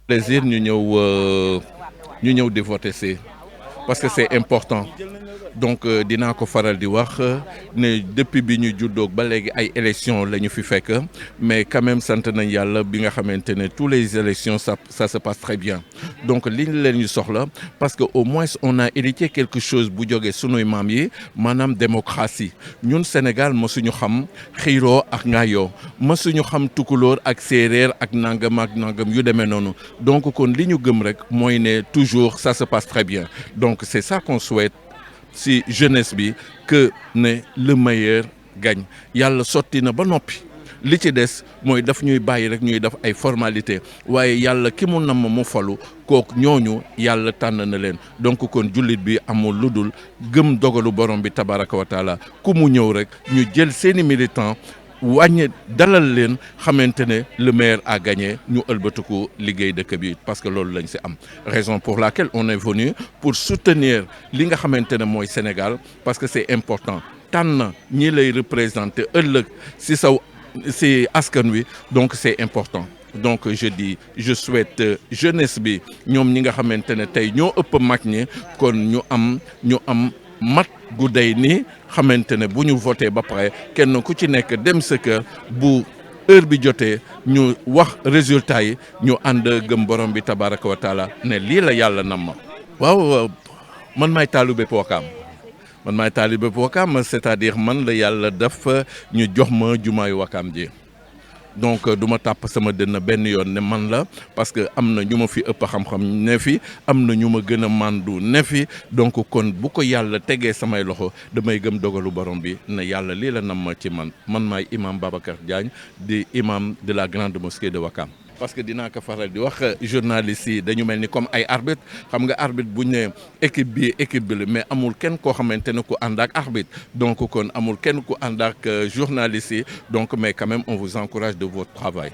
plaisir ñu ñëw di voter si parce que c'est important donc dinaa ko faral di wax ne depuis bi ñu juddoog ba léegi ay élections la ñu fi fekk mais quand même sant nañ yàlla bi nga xamante ne tous les élections ça se passe très bien donc li ñu leen ñu soxla parce que au moins on a hérité quelque chose bu jógee sunuy maam yi maanaam démocratie ñun Sénégal mësuñu xam xiiroo ak ŋaayoo mësuñu xam tukulóor ak séeréer ak nangam yu demee noonu donc kon li ñu gëm rek mooy ne toujours ça se passe très bien donc c'est ça qu'on souhaite si jeunesse bi que ne le meilleur gagne yàlla sotti na ba noppi li ci des mooy daf ñuy bàyyi rek ñuy def ay formalité waaye yàlla ki mu namm mu falu kooku ñooñu yàlla tànn na leen donc kon jullit bi amul lu dul gëm dogalu borom bi tabaraka wa taala ku mu ñëw rek ñu jël seeni militant wàññi dalal leen xamante ne le maire a gagné ñu ëlbatiku liggéey dëkk bi parce que loolu lañ si am raison pour laquelle on est venu pour soutenir li nga xamante ne mooy Sénégal parce que c'est important tànn ñi lay représenter ëllëg si askan wi donc c'est important donc je souhaite jeunesse bi ñoom ñi nga xamante ne tey ñoo ëpp mag ñi kon ñu am mat gu day ni xamante ne bu ñu voté ba pare kenn ku ci nekk dem sa kër bu heure bi jotee ñu wax résultat yi ñu ànd gëm borom bi tabaraka wa taala ne lii la yàlla nam ma waaw man maay taalibe Wakaam c'est-à-dire man la yàlla def ñu jox ma jumaayu Wakaam ji donc du ma tàpp sama dënn benn yoon ne man la parce que am na ñu ma fi ëpp xam-xam ne fi am na ñu ma gën a màndu ne fi donc kon bu ko yàlla tegee samay loxo damay gëm dogalu borom bi ne yàlla lii la nam ma ci man maay imam Babacar Diagne di imam de la grande mosquée de Wakaam. parce que dinaa ko faral di wax journalistes yi dañu mel ni comme ay arbitre xam nga arbitre bu ñu ne équipe bi la mais amul kenn koo xamante ne ku ànd ak arbitre donc kon amul kenn ku ànd ak journalistes yi donc mais quand même on vous encourage de votre travail.